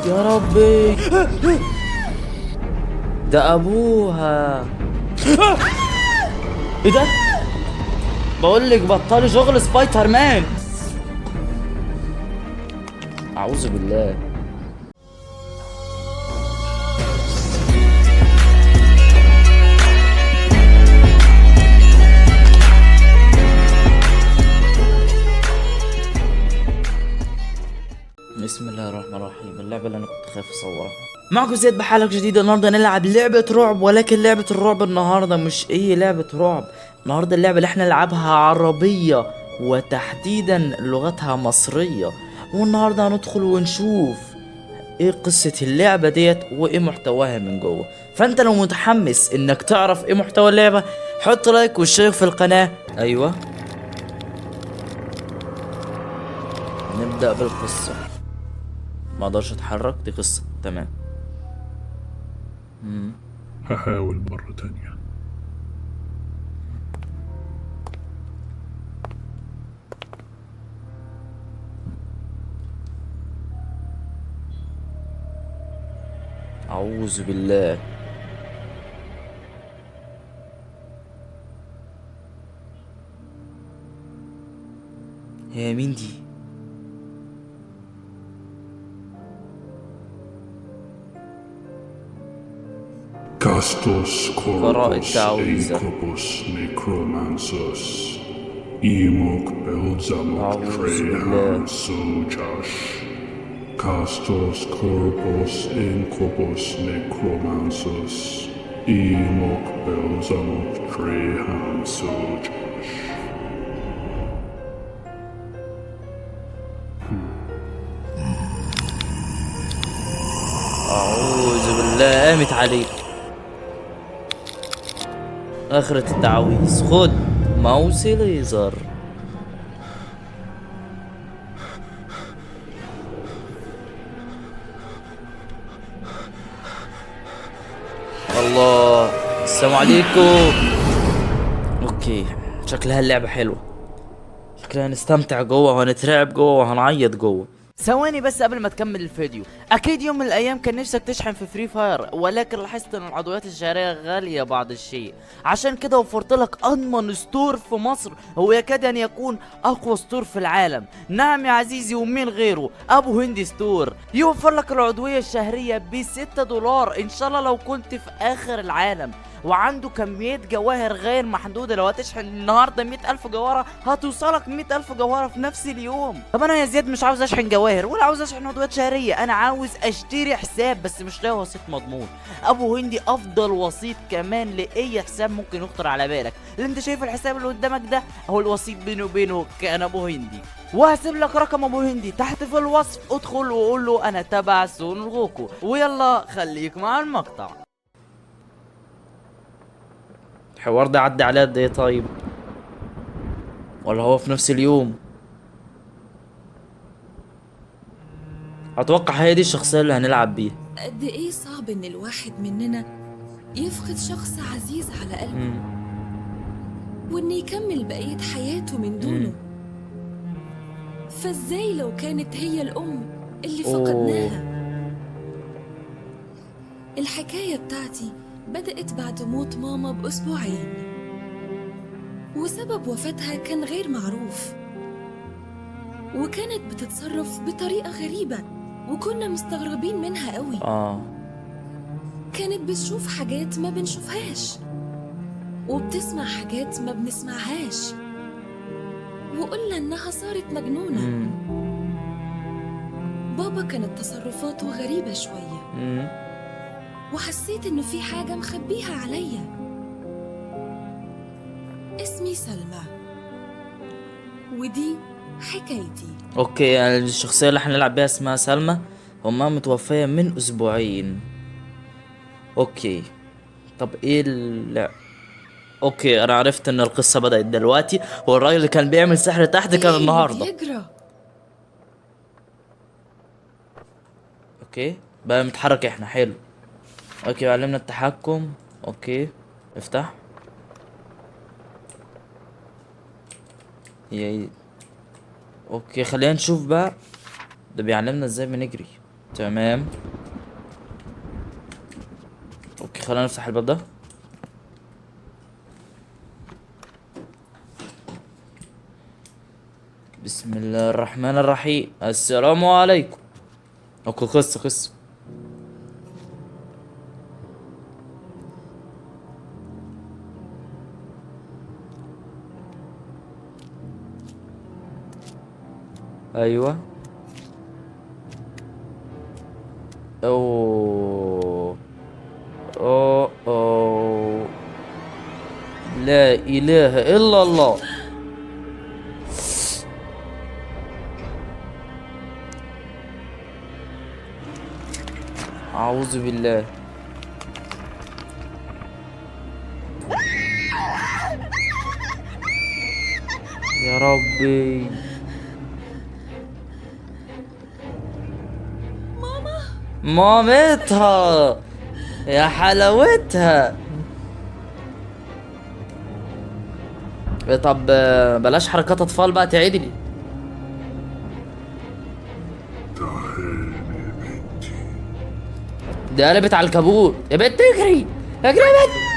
يا ربي ده ابوها. ايه ده؟ بقول لك بطلي شغل سبايدر مان. اعوذ بالله. بسم الله الرحمن الرحيم. اللعبة اللي انا كنت خايف اصورها. معكم زياد بحلقة جديدة. النهاردة نلعب لعبة رعب، ولكن لعبة الرعب النهاردة مش اي لعبة رعب. النهاردة اللعبة اللي احنا نلعبها عربية، وتحديدا لغتها مصرية. والنهاردة هندخل ونشوف ايه قصة اللعبة ديت وايه محتواها من جوه. فانت لو متحمس انك تعرف ايه محتوى اللعبة حط like واشترك في القناة. ايوه نبدأ بالقصة. ما اقدرش اتحرك، دي قصة. تمام. هحاول مرة تانية. اعوذ بالله. هي مين دي؟ Castos قراءة Corvus تعويذة. Incubus Necromansus Emok Belzamok أعوذ بالله. Trehan Sojash Castos Corvus Incubus Necromansus Emok Belzamok Trehan Sojash. أعوذ بالله. قامت عليك آخرة التعويذ. خد ماوس ليزر. الله، السلام عليكم. okay شكلها اللعبة حلوة، شكلها هنستمتع جوه وهنترعب جوه وهنعيط جوه. ثواني بس قبل ما تكمل الفيديو، اكيد يوم من الايام كان نفسك تشحن في Free Fire، ولكن لاحظت ان العضويات الشهرية غالية بعض الشيء. عشان كده وفرت لك اضمن store في مصر، هو يكاد ان يكون اقوى store في العالم. نعم يا عزيزي، ومين غيره؟ ابو هندي store يوفر لك العضوية الشهرية ب $6 ان شاء الله لو كنت في اخر العالم، وعنده كمية جواهر غير محدودة. لو هتشحن النهاردة 100,000 جوهرة هتوصلك 100,000 جوهرة في نفس اليوم. طب أنا يا زياد مش عاوز أشحن جواهر ولا عاوز أشحن عضويات شهرية، أنا عاوز أشتري حساب بس مش لاقي وسيط مضمون. أبو هندي أفضل وسيط كمان لأي حساب ممكن يخطر على بالك. اللي أنت شايف الحساب اللي قدامك ده هو الوسيط بينه وبينه كان أبو هندي. وهسيب لك رقم أبو هندي تحت في الوصف، ادخل وقول له أنا تبع سون غوكو. ويلا خليك مع المقطع. الحوار ده عدى عليه قد ايه طيب؟ ولا هو في نفس اليوم؟ اتوقع هي دي الشخصية اللي هنلعب بيها. قد ايه صعب ان الواحد مننا يفقد شخص عزيز على قلبه وان يكمل بقية حياته من دونه. فازاي لو كانت هي الام اللي فقدناها؟ الحكاية بتاعتي بدأت بعد موت ماما بأسبوعين، وسبب وفاتها كان غير معروف، وكانت بتتصرف بطريقة غريبة وكنا مستغربين منها قوي. كانت بتشوف حاجات ما بنشوفهاش وبتسمع حاجات ما بنسمعهاش، وقلنا إنها صارت مجنونة. بابا كانت تصرفاته غريبة شوية، وحسيت إنه في حاجة مخبيها عليا. اسمي سلمى ودي حكايتي. okay، يعني الشخصية اللي احنا هنلعب بيها اسمها سلمى، وامها متوفية من اسبوعين. okay طب ايه اللعب؟ okay انا عرفت ان القصة بدأت دلوقتي، والراجل اللي كان بيعمل سحر تحت كان إيه النهاردة. بيجرى. okay بقى متحرك احنا، حلو. okay علمنا التحكم. okay افتح. هي okay خلينا نشوف بقى ده بيعلمنا ازاي بنجري. تمام. okay خلينا نفتح الباب ده. بسم الله الرحمن الرحيم. السلام عليكم. okay خص خص. ايوه. اوه اوه اوه، لا اله الا الله. اعوذ بالله. يا ربي. مامتها يا حلاوتها. طب بلاش حركات اطفال بقى، تعدلي. دي قلبت على الكابوت يا بنت. اجري اجري يا بنت.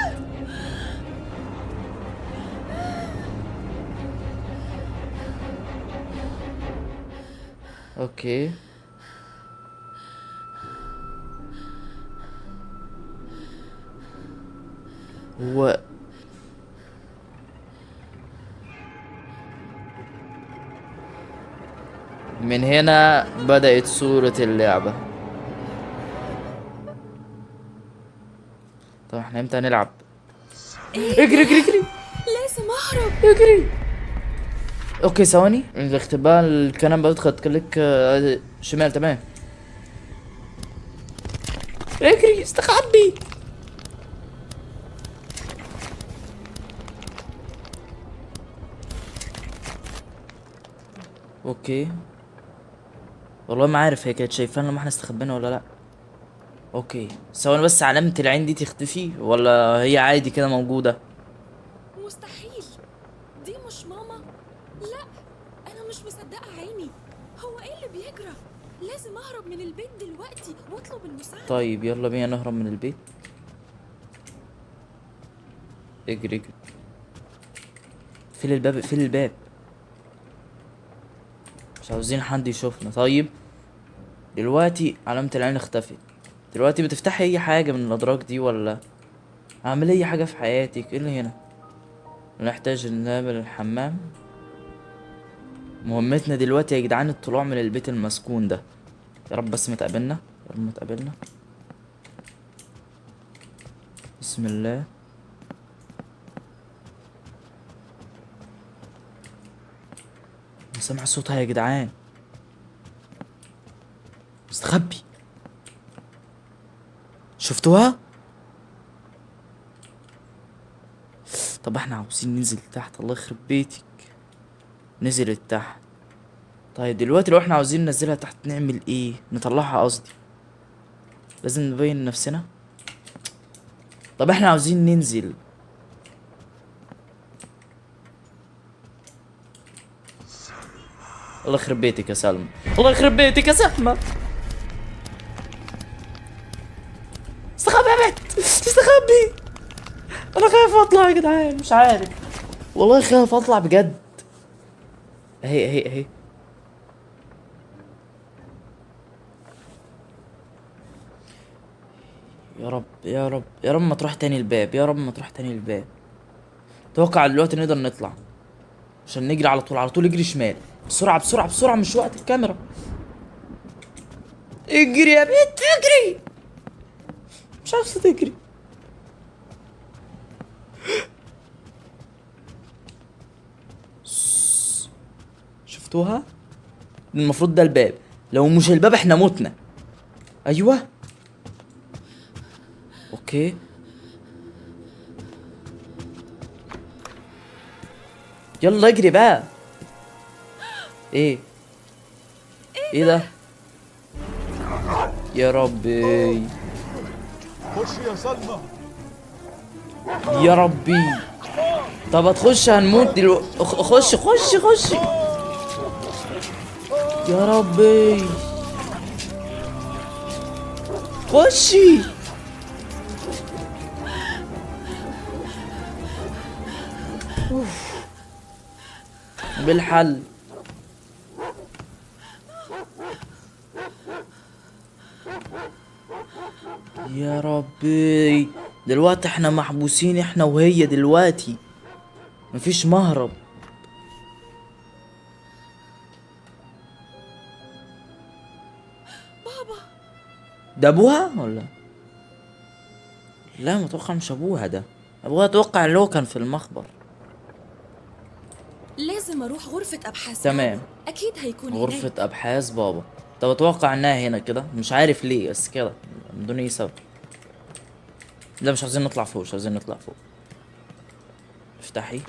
okay هو من هنا بدأت صورة اللعبة. طب احنا امتى هنلعب؟ اجري اجري اجري، لازم اهرب. اجري. okay ثواني، الاختبار الكلام بدخل click شمال. تمام اجري، استخبي. okay والله ما عارف هي كانت شايفانا لما احنا استخبينا ولا لا. okay ثواني بس، علامة العين دي تختفي ولا هي عادي كده موجودة؟ مستحيل، دي مش ماما. لا انا مش مصدقة عيني، هو ايه اللي بيجرى؟ لازم اهرب من البيت دلوقتي واطلب المساعدة. طيب يلا بينا نهرب من البيت. اجري اجري، اقفل الباب اقفل الباب، مش عاوزين حد يشوفنا. طيب دلوقتي علامة العين اختفت. دلوقتي بتفتحي اي حاجة من الادراج دي ولا اعمل اي حاجة في حياتك؟ ايه اللي هنا؟ نحتاج نعمل الحمام. مهمتنا دلوقتي يا جدعان الطلوع من البيت المسكون ده. يا رب بس ما تقابلنا، يا رب ما تقابلنا. بسم الله. سامع صوتها يا جدعان. مستخبي. شفتوها؟ طب احنا عاوزين ننزل تحت. الله يخرب بيتك، نزلت تحت. طيب دلوقتي لو احنا عاوزين ننزلها تحت نعمل ايه؟ نطلعها قصدي، لازم نبين نفسنا. طب احنا عاوزين ننزل. الله يخرب بيتك يا سلمى، الله يخرب بيتك يا سلمى. استخبي يا بنت، استخبي. انا خايف اطلع يا جدعان، مش عارف والله، خايف اطلع بجد. اهي اهي اهي. يا رب يا رب يا رب ما تروح تاني الباب، يا رب ما تروح تاني الباب. اتوقع دلوقتي نقدر نطلع عشان نجري على طول، على طول. اجري شمال بسرعة بسرعة بسرعة، مش وقت الكاميرا. اجري يا بنت اجري، مش عارفة تجري. شفتوها؟ المفروض ده الباب، لو مش الباب احنا متنا. ايوه okay يلا اجري بقى. ايه ايه ده؟ يا ربي، خش يا سلمى يا ربي. طب هتخش هنموت دلوقتي. خش خش خش. يا ربي. خشي. أوف. بالحل. يا ربي دلوقتي احنا محبوسين احنا وهي دلوقتي، مفيش مهرب. بابا ده ابوها ولا لا؟ متوقع مش ابوها، ده ابوها اتوقع اللي هو كان في المخبر. لازم اروح غرفة ابحاث. تمام اكيد هيكون غرفة هناك. ابحاث بابا. طب اتوقع انها هنا كده، مش عارف ليه بس كده بدون اي سبب. لا مش عايزين نطلع فوق، مش عايزين نطلع فوق. افتحي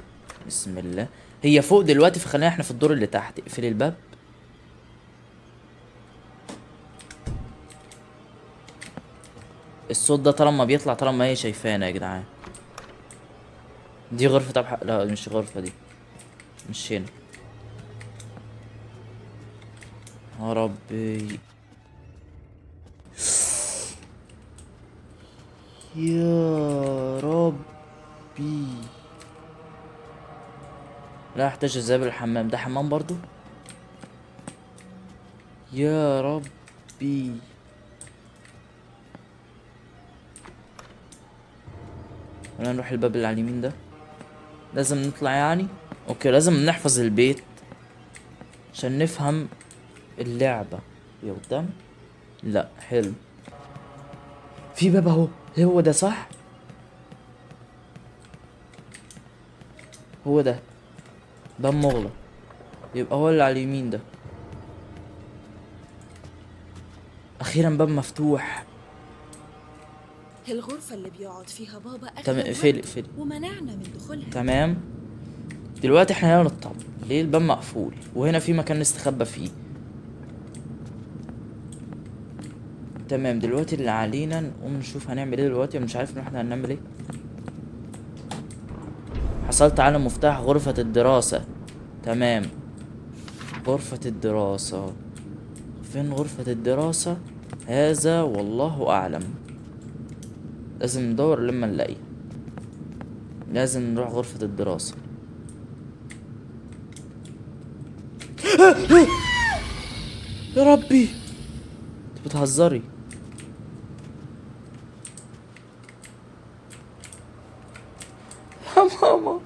بسم الله. هي فوق دلوقتي فخلينا احنا في الدور اللي تحت. اقفلي الباب. الصوت ده طالما بيطلع طالما هي شايفانا يا جدعان. دي غرفة أبحاث. لا مش غرفة دي، مش هنا. يا ربي يا ربي. لا احتاج الذهاب للحمام. ده حمام برضو؟ يا ربي. ولا نروح الباب اللي على اليمين ده؟ لازم نطلع يعني. okay لازم نحفظ البيت عشان نفهم اللعبة. يا قدام؟ لا حلو. في باب اهو، هو ده صح؟ هو ده باب مغلق، يبقى هو اللي على اليمين ده. اخيرا باب مفتوح. الغرفة اللي بيقعد فيها بابا. تمام اقفلي اقفلي. ومنعنا من دخولها. تمام دلوقتي احنا هنا نطلع. ليه الباب مقفول؟ وهنا في مكان نستخبى فيه. تمام دلوقتي اللي علينا نقوم نشوف هنعمل ايه دلوقتي. مش عارف ان احنا هنعمل ايه. حصلت على مفتاح غرفة الدراسة. تمام غرفة الدراسة. فين غرفة الدراسة؟ هذا والله اعلم. لازم ندور لما نلاقيه. لازم نروح غرفة الدراسة. يا ربي انت بتهزري. يا ماما.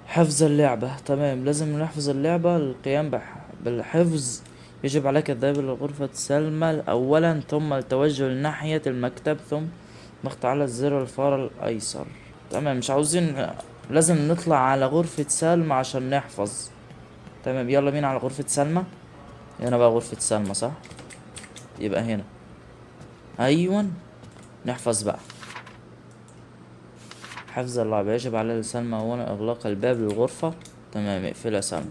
حفظ اللعبة. تمام لازم نحفظ اللعبة. القيام بالحفظ يجب عليك الذهاب إلى غرفة سلمى أولا، ثم التوجه لناحية المكتب، ثم ضغط على الزر الفار الأيسر. تمام مش عاوزين، لازم نطلع على غرفة سلمى عشان نحفظ. تمام يلا بينا على غرفة سلمى. هنا بقى غرفة سلمى صح؟ يبقى هنا. أيوة نحفظ بقى. حفظ اللعبة. يجب على سلمى أولا إغلاق الباب للغرفة. تمام اقفلها سلمى.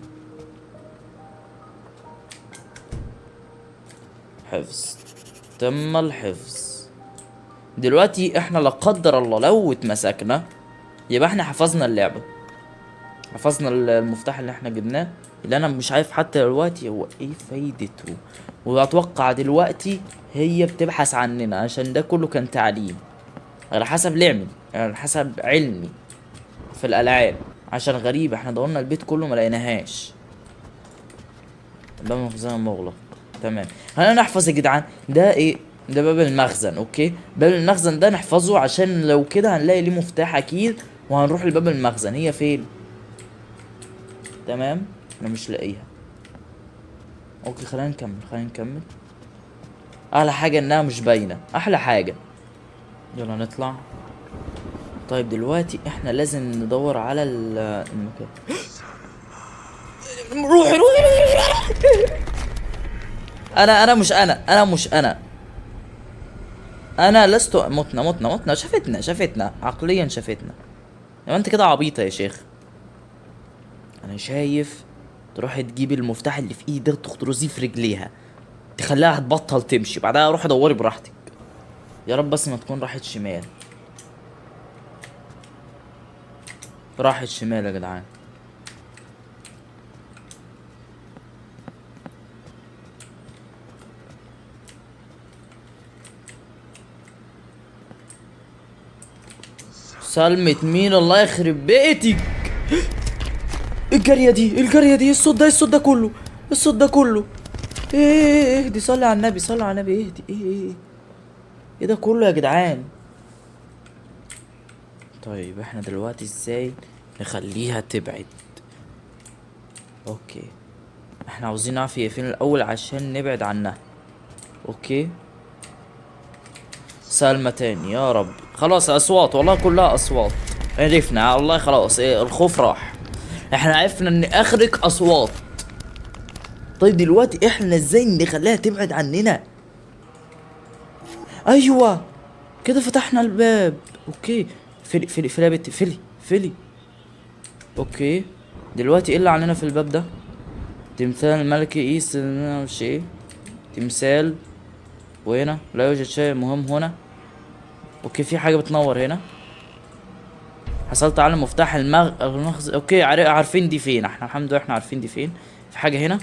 حفظ. تم الحفظ. دلوقتي احنا لا قدر الله لو اتمسكنا يبقى احنا حفظنا اللعبة، حفظنا المفتاح اللي احنا جبناه، اللي انا مش عارف حتى دلوقتي هو ايه فايدته. واتوقع دلوقتي هي بتبحث عننا عشان ده كله كان تعليم على حسب لعبي، على حسب علمي في الالعاب. عشان غريب احنا دورنا البيت كله ما لقيناهاش. باب المخزن مغلق. تمام خلينا نحفظ يا جدعان. ده ايه ده؟ باب المخزن. okay باب المخزن ده نحفظه عشان لو كده هنلاقي ليه مفتاح اكيد، وهنروح لباب المخزن. هي فين؟ تمام انا مش لاقيها. okay خلينا نكمل، خلينا نكمل. احلى حاجه انها مش باينه، احلى حاجه. يلا نطلع. طيب دلوقتي احنا لازم ندور على المكان. روحي روحي روحي. انا مش انا، انا مش انا، انا لست. متنا متنا متنا. شافتنا شافتنا عقليا، شافتنا. يا انت كده عبيطه يا شيخ. انا شايف تروحي تجيبي المفتاح اللي في ايدك تخرزيه في رجليها، تخليها هتبطل تمشي، بعدها روحي دوري براحتك. يا رب بس ما تكون راحت شمال. راحت شمال يا جدعان. سلمة مين؟ الله يخرب بيتك. الجارية دي، الجارية دي، الصوت ده، الصوت ده كله، الصوت ده كله. ايه اهدي، صلي على النبي، صلي على النبي، اهدي. ايه ايه ايه ده كله يا جدعان؟ طيب احنا دلوقتي ازاي نخليها تبعد؟ okay احنا عاوزين نعرف هي فين الاول عشان نبعد عنها. okay سلمى تاني يا رب. خلاص اصوات والله، كلها اصوات. عرفنا والله خلاص، ايه الخوف راح، احنا عرفنا ان اخرك اصوات. طيب دلوقتي احنا ازاي نخليها تبعد عننا؟ ايوه كده فتحنا الباب. okay فلي فلي فلي يا بنتي، فلي فلي. okay دلوقتي ايه اللي علينا في الباب ده؟ تمثال الملك ايس، مش ايه تمثال. وهنا لا يوجد شيء مهم هنا. okay في حاجة بتنور هنا. حصلت على مفتاح المخزن. okay عارفين دي فين احنا، الحمد لله احنا عارفين دي فين. في حاجة هنا،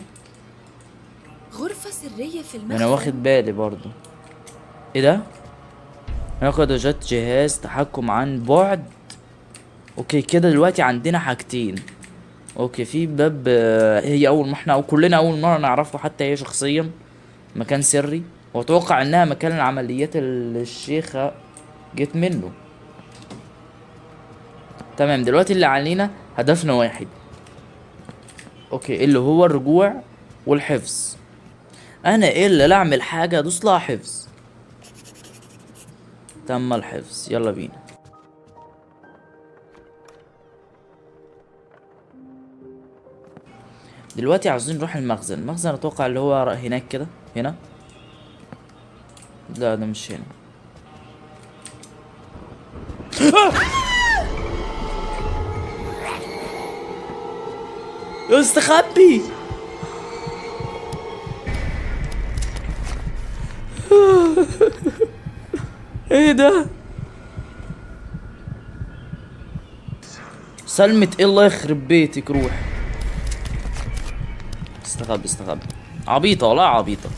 غرفة سرية في المخزن. انا واخد بالي برضو. ايه ده؟ لقد وجدت جهاز تحكم عن بعد. okay كده دلوقتي عندنا حاجتين. okay في باب، هي اول ما احنا او كلنا اول مرة نعرفه، حتى هي شخصيا، مكان سري، واتوقع انها مكان العمليات اللي الشيخة جت منه. تمام دلوقتي اللي علينا هدفنا واحد، okay اللي هو الرجوع والحفظ. انا ايه اللي لا اعمل حاجة ادوس لها حفظ. تم الحفظ، يلا بينا. دلوقتي عاوزين نروح المخزن. المخزن اتوقع اللي هو هناك كده. هنا؟ لا ده مش هنا. استخبي. ايه ده؟ سلمة ايه؟ الله يخرب بيتك، روح استخبي استخبي. عبيطة والله، عبيطة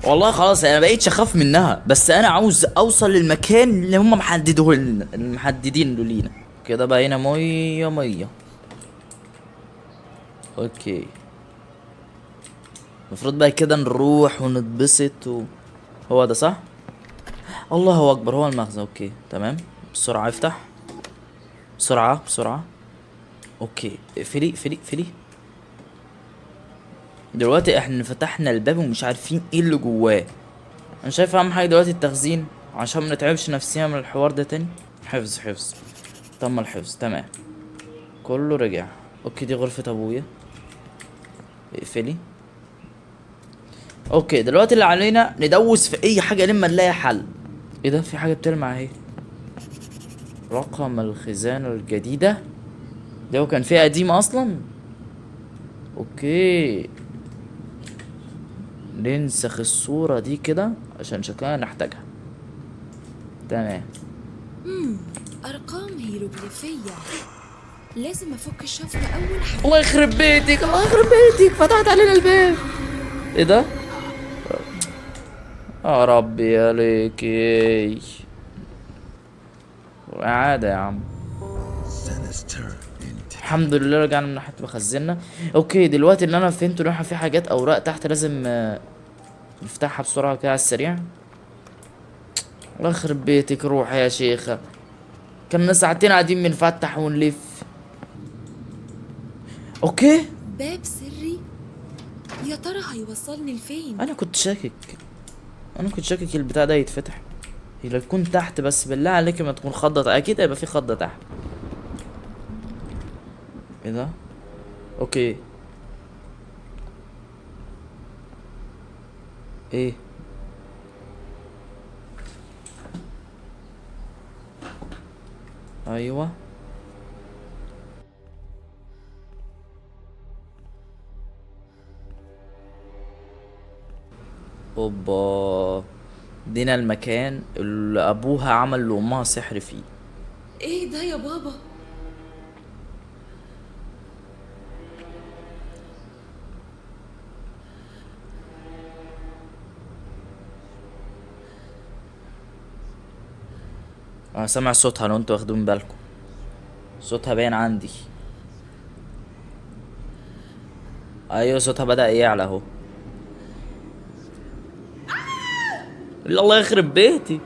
والله. خلاص انا بقيتش اخاف منها، بس انا عاوز اوصل للمكان اللي هم محددوه لنا، المحددين له لينا. كده بقى هنا مية مية. okay المفروض بقى كده نروح ونتبسط هو ده صح؟ الله اكبر، هو المخزن. okay تمام، بسرعة افتح، بسرعة بسرعة. okay اقفلي اقفلي اقفلي. دلوقتي احنا فتحنا الباب ومش عارفين ايه اللي جواه. انا شايف اهم حاجة دلوقتي التخزين عشان ما نتعبش نفسينا من الحوار ده تاني. حفظ حفظ، تم الحفظ، تمام كله رجع. okay دي غرفة ابويا، اقفلي. okay دلوقتي اللي علينا ندوس في اي حاجة لما نلاقي حل. ايه ده؟ في حاجة بتلمع اهي. رقم الخزانة الجديدة ده هو كان فيها قديمة اصلا. okay ننسخ الصورة دي كده عشان شكلنا نحتاجها. تمام. ارقام هيروغليفية، لازم افك الشفرة اول حاجة. الله يخرب بيتك، الله يخرب بيتك، فتحت علينا الباب. ايه ده؟ يا ربي يا ليكي، اعادة يا عم. الحمد لله رجعنا من ناحية مخزننا. okay دلوقتي اللي انا فهمته ان احنا في حاجات اوراق تحت لازم نفتحها بسرعة كده على السريع. الله يخرب بيتك، روح يا شيخة. كنا ساعتين قاعدين بنفتح ونلف. okay باب سري، يا ترى هيوصلني لفين؟ انا كنت شاكك، انا كنت شاكك البتاع ده يتفتح. هي لو تكون تحت، بس بالله عليك ما تكون خضة، اكيد هيبقى في خضة تحت. ايه ده؟ okay ايه؟ ايوه اوبا، دينا المكان اللي ابوها عمل لامها سحر فيه. ايه ده يا بابا؟ انا سامع صوتها لو انتوا واخدين بالكم. صوتها باين عندي. ايوه صوتها بدأ يعلى اهو. الله يخرب بيتي،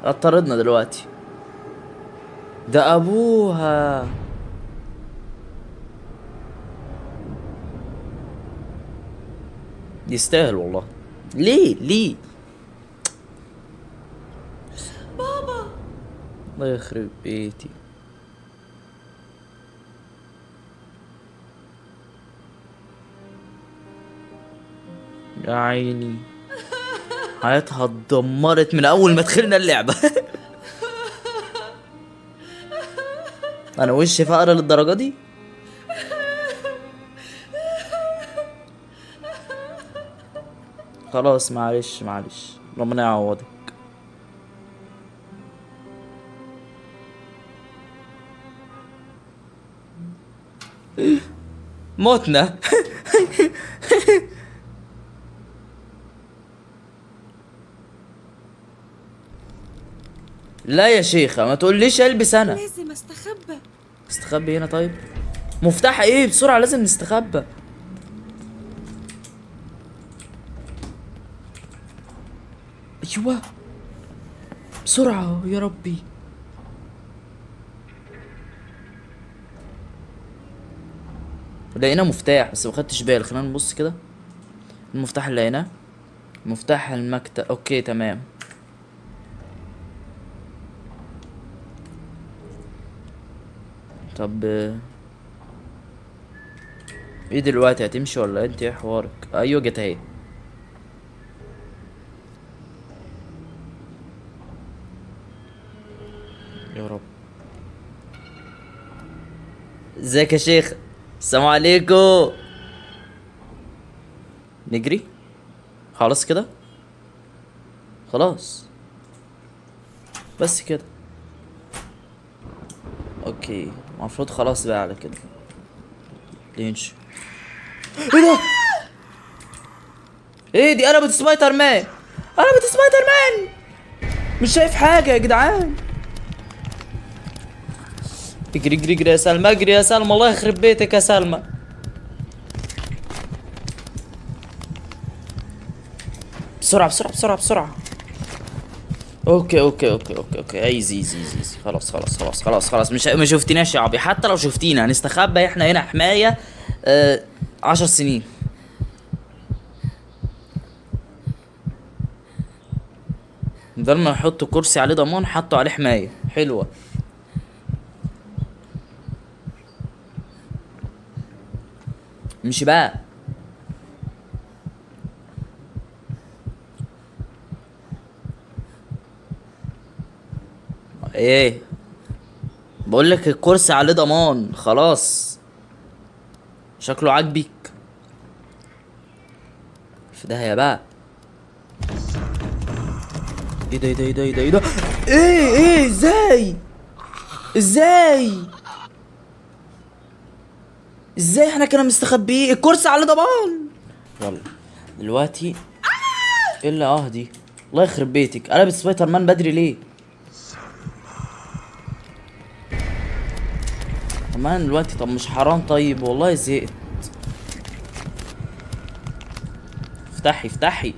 اضطردنا دلوقتي. ده ابوها. يستاهل والله. ليه ليه بابا؟ الله يخرب بيتي. يا عيني حياتها اتدمرت من اول ما دخلنا اللعبة. انا وشي فقر للدرجة دي؟ خلاص معلش معلش، ربنا يعوضك. موتنا. لا يا شيخة ما تقوليش البس انا. لازم استخبى. استخبي هنا طيب. مفتاح ايه؟ بسرعة لازم نستخبى. ايوه بسرعة يا ربي. لقينا مفتاح بس ما خدتش بالي. خلينا نبص كده. المفتاح اللي لقيناه مفتاح المكتب. okay تمام. طب ايه دلوقتي؟ هتمشي ولا انت ايه حوارك؟ ايوه جت اهي. يا رب. ازيك يا شيخ؟ السلام عليكم. نجري خلاص كده، خلاص بس كده. okay المفروض خلاص بقى على كده. لينش. ايه ده؟ ايه دي؟ قلبت سبايدر مان، قلبت سبايدر مان. مش شايف حاجة يا جدعان. اجري اجري اجري يا سلمى، اجري يا سلمى، الله يخرب بيتك يا سلمى. بسرعة بسرعة بسرعة بسرعة. okay okay okay okay okay easy easy easy easy. خلاص خلاص خلاص خلاص خلاص. مش ما شفتناش يا عبي. حتى لو شفتينا هنستخبى احنا هنا حماية 10 سنين. بدل ما يحطوا كرسي عليه ضمان حطوا عليه حماية حلوة. امشي بقى. ايه بقول لك الكرسي عليه ضمان خلاص. شكله عاجبك. في داهية بقى. ايه ده ايه ده ايه ده ايه ده ايه ده ايه ايه ازاي ازاي ازاي احنا كنا مستخبيين؟ الكرسي عليه ضمان. يلا دلوقتي ايه اللي دي؟ الله يخرب بيتك، قلبت سبايدر مان بدري ليه؟ كمان دلوقتي طب مش حرام؟ طيب والله زهقت. افتحي افتحي.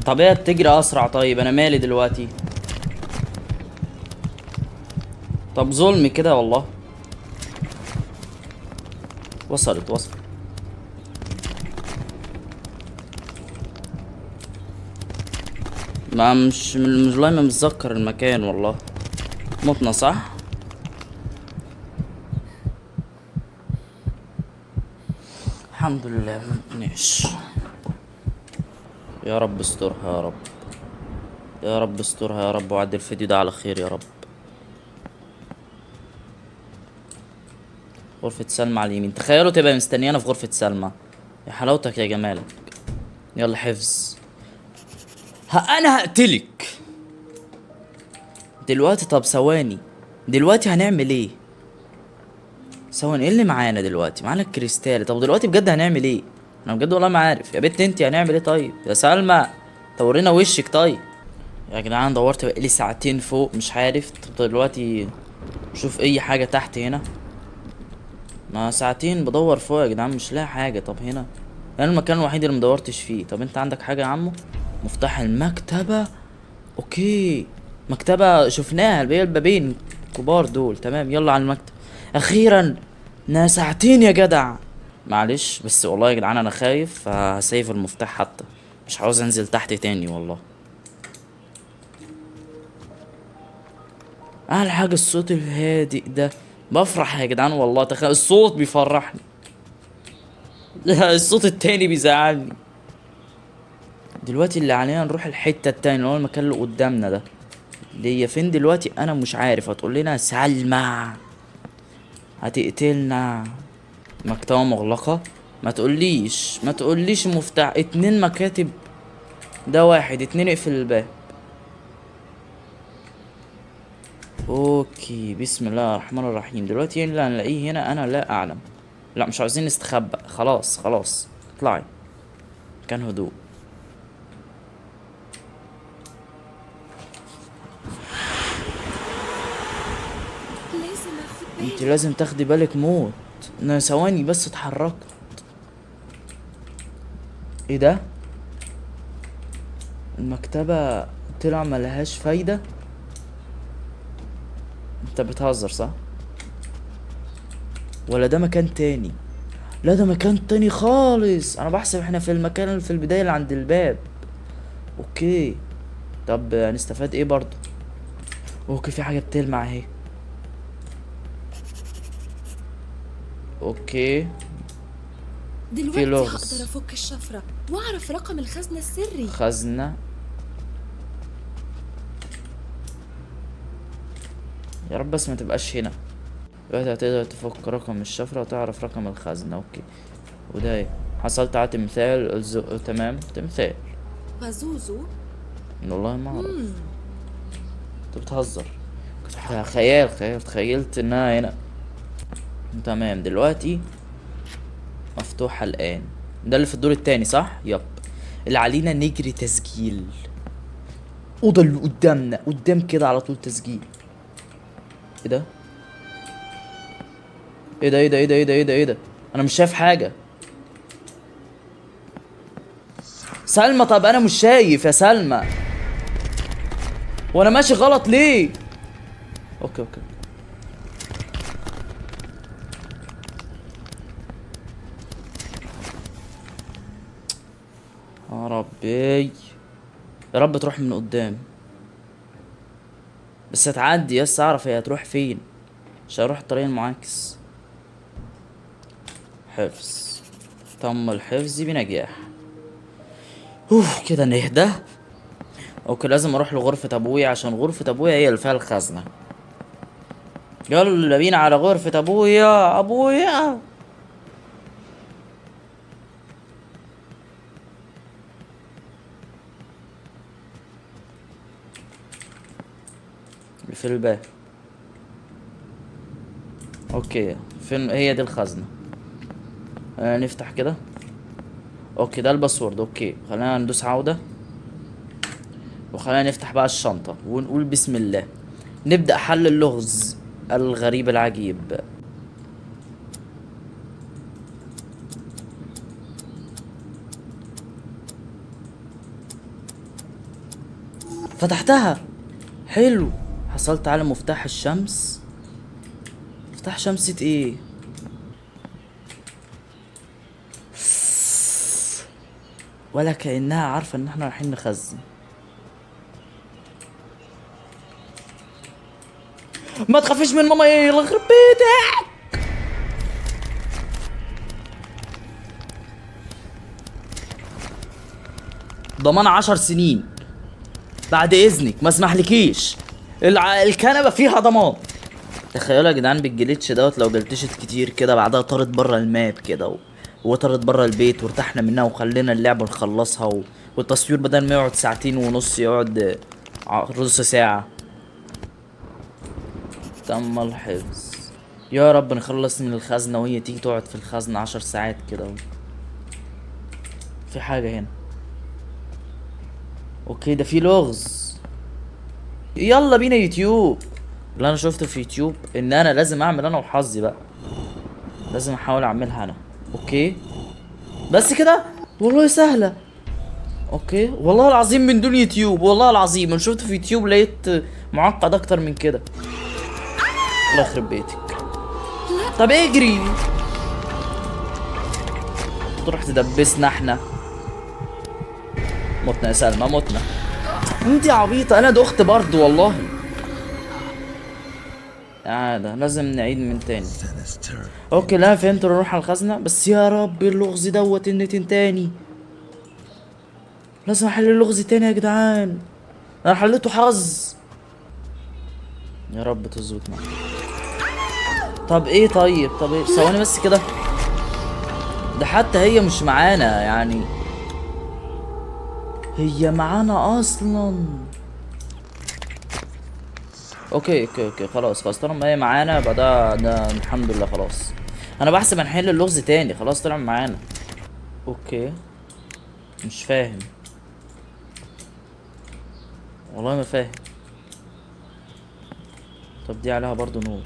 طب هي بتجري اسرع. طيب انا مالي دلوقتي؟ طب ظلم كده والله. وصلت وصلت. ما مش والله ما متذكر المكان والله. متنا صح؟ الحمد لله ما متناش. يا رب استرها يا رب، يا رب استرها يا رب، وعدي الفيديو ده على خير يا رب. غرفة سلمى على اليمين. تخيلوا تبقى مستنيانا في غرفة سلمى. يا حلاوتك يا جمالك. يلا حفظ. انا هقتلك دلوقتي. طب ثواني، دلوقتي هنعمل ايه؟ ثواني، ايه اللي معانا دلوقتي؟ معانا الكريستال. طب دلوقتي بجد هنعمل ايه؟ انا بجد والله ما عارف يا بنت انت هنعمل ايه. طيب يا سلمى طورينا وشك. طيب يا جدعان دورت بقالي ساعتين فوق مش عارف. طب دلوقتي شوف اي حاجة تحت هنا. ما ساعتين بدور فوق يا جدعان مش لاقي حاجة. طب هنا انا المكان الوحيد اللي مدورتش فيه. طب انت عندك حاجة يا عمو؟ مفتاح المكتبة. okay مكتبة شفناها اللي هي البابين الكبار دول. تمام يلا على المكتب. اخيرا انا ساعتين يا جدع. معلش بس والله يا جدعان انا خايف، فهسيف المفتاح حتى، مش عاوز انزل تحت تاني والله. احلى حاجة الصوت الهادئ ده، بفرح يا جدعان والله. تخيل الصوت بيفرحني، الصوت التاني بيزعلني. دلوقتي اللي علينا نروح الحتة التانية اللي هو المكان اللي قدامنا ده، اللي هي فين دلوقتي انا مش عارف. هتقول لنا سلمى هتقتلنا. مكتبة مغلقة. ما تقوليش، ما تقوليش مفتاح. 2 مكاتب، ده 1 2. اقفل الباب. okay بسم الله الرحمن الرحيم. دلوقتي ايه اللي هنلاقيه هنا؟ انا لا اعلم. لا مش عاوزين نستخبى، خلاص خلاص اطلعي. كان هدوء. لازم اخد بالي. انت لازم تاخدي بالك موت. انا ثواني بس اتحركت. ايه ده؟ المكتبة طلع ملهاش فايدة. انت بتهزر صح؟ ولا ده مكان تاني؟ لا ده مكان تاني خالص. انا بحسب احنا في المكان اللي في البداية اللي عند الباب. okay طب هنستفاد ايه برضو؟ okay في حاجة بتلمع اهي. okay دلوقتي لغز. هقدر افك الشفرة واعرف رقم الخزنة السري. خزنة. يا رب بس ما تبقاش هنا. دلوقتي هتقدر تفك رقم الشفرة وتعرف رقم الخزنة. okay وده ايه؟ حصلت على تمثال تمام تمثال بازوزو. والله ما اعرف. انت بتهزر. كنت خيال، خيال، تخيلت انها هنا. تمام دلوقتي مفتوحة الآن. ده اللي في الدور التاني صح؟ يب. اللي علينا نجري تسجيل. أوضة اللي قدامنا، قدام كده على طول تسجيل. ايه ده؟ ايه ده؟ ايه ده؟ ايه ده؟ ايه ده؟ ايه ده؟ ايه ده؟ أنا مش شايف حاجة. سلمى طب أنا مش شايف يا سلمى. وأنا ماشي غلط ليه؟ okay okay. يا ربي يا رب تروح من قدام بس هتعدي، بس اعرف هي هتروح فين، مش هروح الطريق المعاكس. حفظ، تم الحفظ بنجاح. اوف كده نهدى. okay لازم اروح لغرفة ابويا عشان غرفة ابويا هي اللي فيها الخزنة. يلا بينا على غرفة ابويا. ابويا في الباب. okay فين هي دي الخزنة؟ نفتح كده. okay ده ال password. okay خلينا ندوس عودة وخلينا نفتح بقى الشنطة ونقول بسم الله. نبدأ حل اللغز الغريب العجيب. فتحتها. حلو. حصلت على مفتاح الشمس. مفتاح شمسة ايه؟ ولا كأنها عارفة ان احنا رايحين نخزن. ما تخافيش من ماما. ايه الله يخرب بيتك. ضمان 10 سنين بعد اذنك، ما اسمحلكيش. الكنبة فيها ضمان. تخيلوا يا جدعان بال glitch دوت لو جلتشت كتير كده بعدها طارت بره ال map كده وطارت بره البيت وارتحنا منها وخلينا اللعبة نخلصها والتصوير بدل ما يقعد ساعتين ونص يقعد نص ساعة. تم الحفظ. يا رب نخلص من الخزنة وهي تيجي تقعد في الخزنة 10 ساعات كده. في حاجة هنا. okay ده في لغز. يلا بينا يوتيوب. اللي انا شفته في يوتيوب ان انا لازم اعمل انا وحظي بقى، لازم احاول اعملها انا. okay بس كده والله سهلة. okay والله العظيم من دون يوتيوب، والله العظيم انا شفته في يوتيوب لقيت معقد اكتر من كده. الله يخرب بيتك. طب اجري، تروح تدبسنا احنا. متنا يا سلمى متنا. انت عبيطة، انا دخت برضو والله. عادة لازم نعيد من تاني. okay لا فهمت، نروح على الخزنة. بس يا رب اللغز دوت النتين تاني، لازم احل اللغز تاني يا جدعان. انا حليته حظ. يا رب تظبط معايا. طب ايه طيب، طب ايه، ثواني بس كده. ده حتى هي مش معانا يعني، هي معانا اصلا. okay okay okay خلاص خلاص، طالما هي معانا يبقى ده الحمد لله. خلاص انا بحسب هنحل اللغز تاني، خلاص طلع معانا. okay مش فاهم والله ما فاهم. طب دي عليها برضو نور.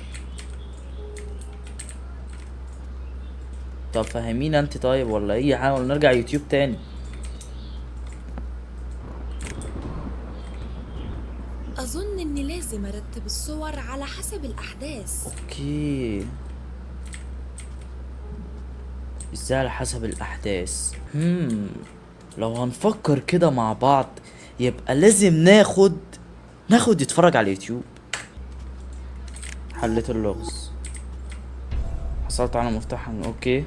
طب فهمينا انت طيب ولا اي حاجه، ولا نرجع يوتيوب تاني؟ اظن اني لازم ارتب الصور على حسب الاحداث. okay ازاي على حسب الاحداث؟ لو هنفكر كده مع بعض يبقى لازم ناخد يتفرج على اليوتيوب. حليت اللغز، حصلت على مفتاح. okay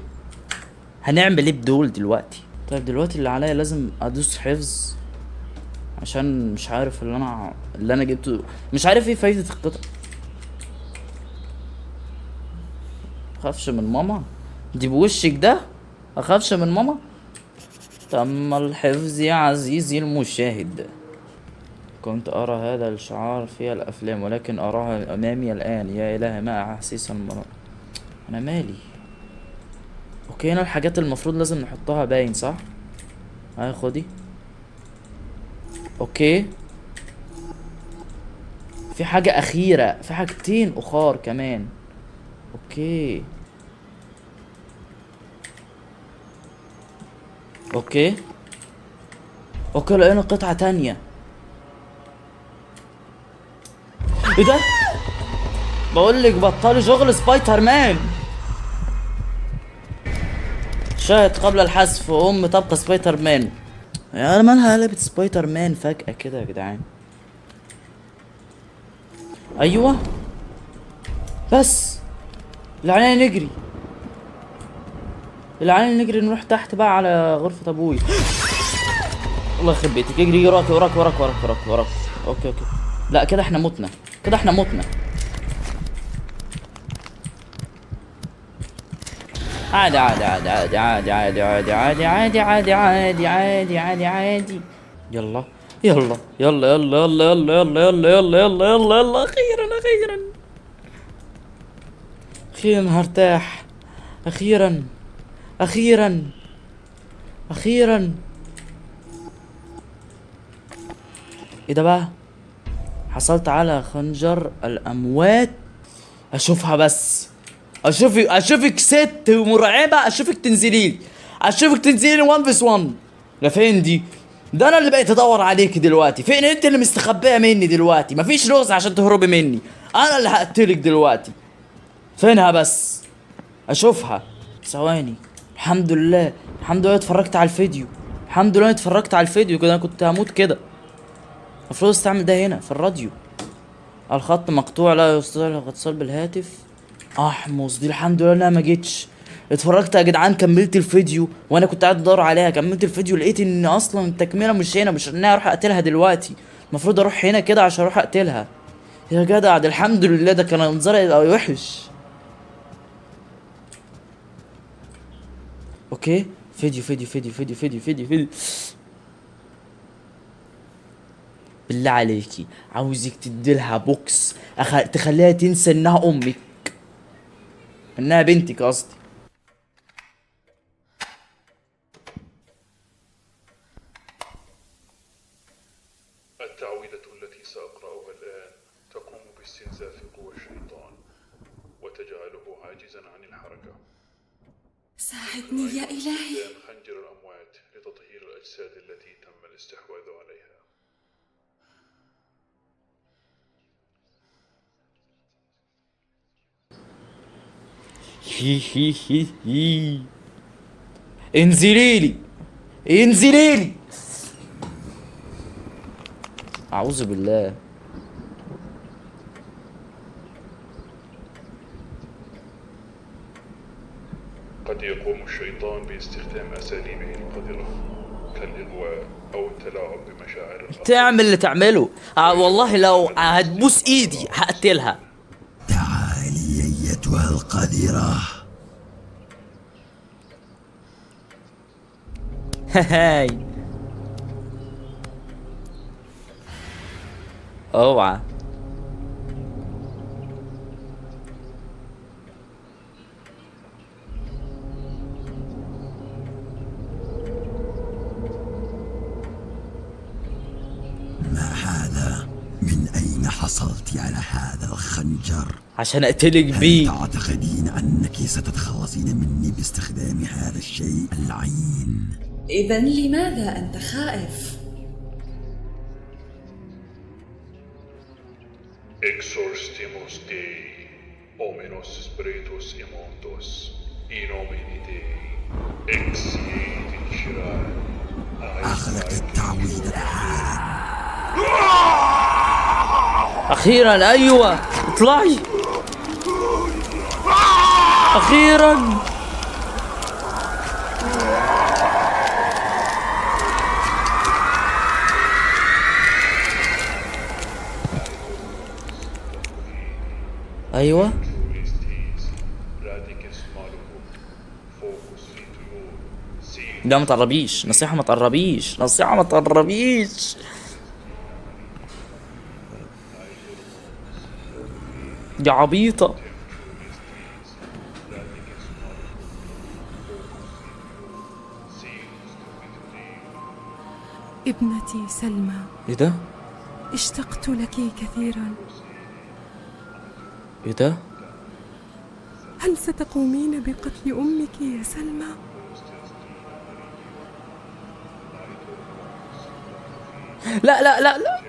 هنعمل ايه بدول دلوقتي؟ طيب دلوقتي اللي عليا لازم ادوس حفظ عشان مش عارف اللي انا جبته، مش عارف ايه فايدة القطع. اخافش من ماما دي بوشك ده، اخافش من ماما. تم الحفظ يا عزيزي المشاهد. كنت ارى هذا الشعار في الافلام ولكن اراها امامي الان. يا الهي ما احاسيس المرض. انا مالي. okay هنا الحاجات المفروض لازم نحطها باين صح؟ هاي خدي. okay في حاجة اخيرة، في حاجتين اخر كمان. okay okay okay لقينا قطعة تانية. ايه ده؟ بقولك بطلي شغل سبايدر مان. شاهد قبل الحذف ام تبقى سبايدر مان. يا مالها قلبت سبايدر مان فجأة كده يا جدعان؟ ايوه بس العيال نجري، العيال نجري نروح تحت بقى على غرفة ابوي. الله يخرب بيتك، اجري وراك وراك وراك وراك وراك وراك. okay okay لا كده احنا متنا، كده احنا متنا. عادي عادي عادي عادي عادي عادي عادي عادي عادي عادي عادي عادي عادي. يلا يلا يلا يلا يلا يلا يلا يلا يلا يلا يلا يلا. اخيرا اخيرا اخيرا هرتاح. اخيرا اخيرا اخيرا. ايه ده بقى؟ حصلت على خنجر الاموات. اشوفها بس، اشوفك ست مرعبه، اشوفك تنزليلي، اشوفك تنزليلي 1 vs 1. لا فين دي؟ ده انا اللي بقيت ادور عليك دلوقتي. فين انت اللي مستخبيه مني دلوقتي؟ مفيش لغز عشان تهربي مني، انا اللي هقتلك دلوقتي. فينها بس؟ اشوفها ثواني. الحمد لله الحمد لله اتفرجت على الفيديو، الحمد لله اتفرجت على الفيديو كده، انا كنت هموت كده. المفروض استعمل ده هنا في الراديو. الخط مقطوع لا يستطيع الاتصال بالهاتف. احمص دي الحمد لله انها ما جيتش. اتفرجت يا جدعان، كملت الفيديو وانا كنت قاعد ادور عليها، كملت الفيديو لقيت ان اصلا التكمله مش هنا، مش ان انا اروح اقتلها دلوقتي، المفروض اروح هنا كده عشان اروح اقتلها. يا جدع ده الحمد لله، ده كان منظري يبقى وحش. okay فيديو فيديو فيديو فيديو فيديو فيديو فيديو. بالله عليكي عاوزك تديلها بوكس تخليها تنسى انها امك، انها بنتك قصدي. التعويذة التي سأقرأها الآن تقوم باستنزاف قوى الشيطان وتجعله عاجزا عن الحركة. ساعدني يا إلهي. خنجر الأموات لتطهير الأجساد التي تم الاستحواذ عليها. هي هي هي هي. انزلي لي، انزلي لي. أعوذ بالله. قد يقوم الشيطان باستخدام أساليبه القذرة كالإغواء أو التلاعب بمشاعر الآخرين. تعمل اللي تعمله. والله لو هتبوس إيدي هقتلها. تعالي أيتها القذرة. هاي اوعى. ما هذا؟ من أين حصلت على هذا الخنجر؟ عشان أقتلك هل بيه. تعتقدين أنك ستتخلصين مني باستخدام هذا الشيء اللعين؟ إذا لماذا أنت خائف؟ Exorcimus Dei, hominos spiritus immondos, in nomine Dei, exiit in Shirai. أغلق التعويذة حالا. أخيرا. أيوة اطلعي. أخيرا. أيوة. لا ما تقربيش، نصيحة ما تقربيش، نصيحة ما تقربيش. يا عبيطة. ابنتي سلمى. ايه ده؟ اشتقت لك كثيرا. ايه ده؟ هل ستقومين بقتل أمك يا سلمى؟ لا لا لا لا.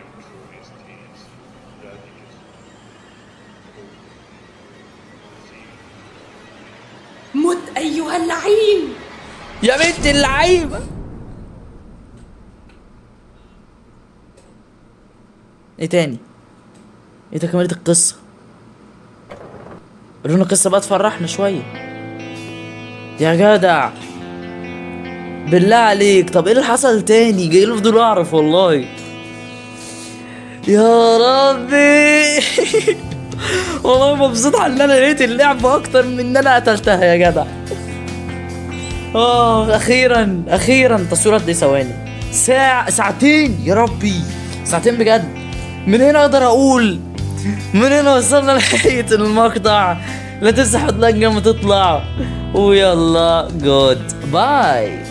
مت أيها اللعين. يا بنت اللعيبة. ايه تاني؟ ايه ده؟ كملت القصة. قولونا قصة بقى تفرحنا شوية يا جدع، بالله عليك. طب ايه اللي حصل تاني؟ جاي له فضول اعرف والله. يا ربي. والله مبسوط على ان انا لقيت اللعبة اكتر من ان انا قتلتها يا جدع. اخيرا اخيرا. تصوير قد ايه؟ ثواني، ساعة، ساعتين يا ربي، ساعتين بجد. من هنا اقدر اقول من هنا وصلنا لنهاية المقطع. لا تنسى حط like لما تطلع، ويلا goodbye.